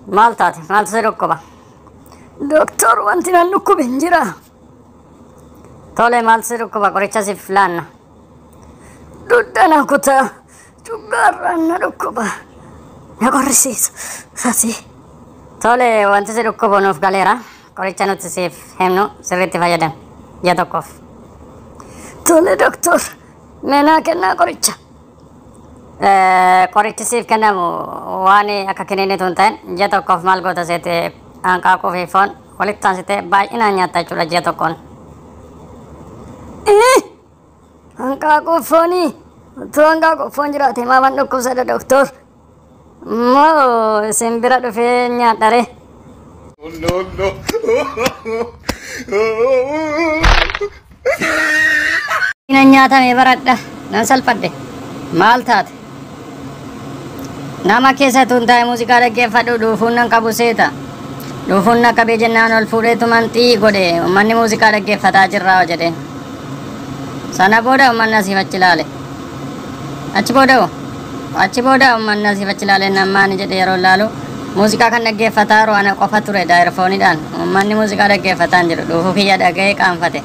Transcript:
Maal taate? Maaltu si dhukkuba? Doktor, wanti nan dhukkube hin jira. Tole, maaltu si dhukkuba? Qoricha siif laanna. Dugda na kutaa. Cuggaarraan na dhukkuba. Na qorrisiisa. Sasi. Tole, wanti si dhukkubu nuuf galeera. Qoricha nuti siif himnu sirriitti fayyadami. Ji'a tokkoof. Tole doktor. Mee naa kennaa qoricha. Qorichi siif kennamu waan akka kiniiniitu hin ta'in, ji'a tokkoof maal goota seete, hanqaaquu fi foon walitti aansitee baay'inaan nyaatta jechuudha ji'a tokkoon. Hanqaaquu foonii? Utuu hanqaaquu foon jiraate maaman dhukkubsadha doktor? Moo isin bira dhufee nyaadhare? No, no. Nan nyaatame baradha. Nan salphadhe. Maal taate? Nama keessa tun taa'e muuziqaa dhaggeeffadhu dhuufuun nan qabu seeta. Dhuufuun na qabee jennaan ol fuudheetuman xii godhe, uummanni muuziqaa dhaggeeffataa jirraa jedheen. Sana booda uummanni asiif achi ilaale. Achi booda hoo? Achi booda uummanni asiif achi ilaale nammaani jedhe yeroo ilaalu muuziqaa kan dhaggeeffataa jiru ana qofa ture daayirfooniidhaan. Uummanni muuziqaa dhaggeeffataa hin jiru. Dhuufuu kiyya dhaga'ee qaanfate.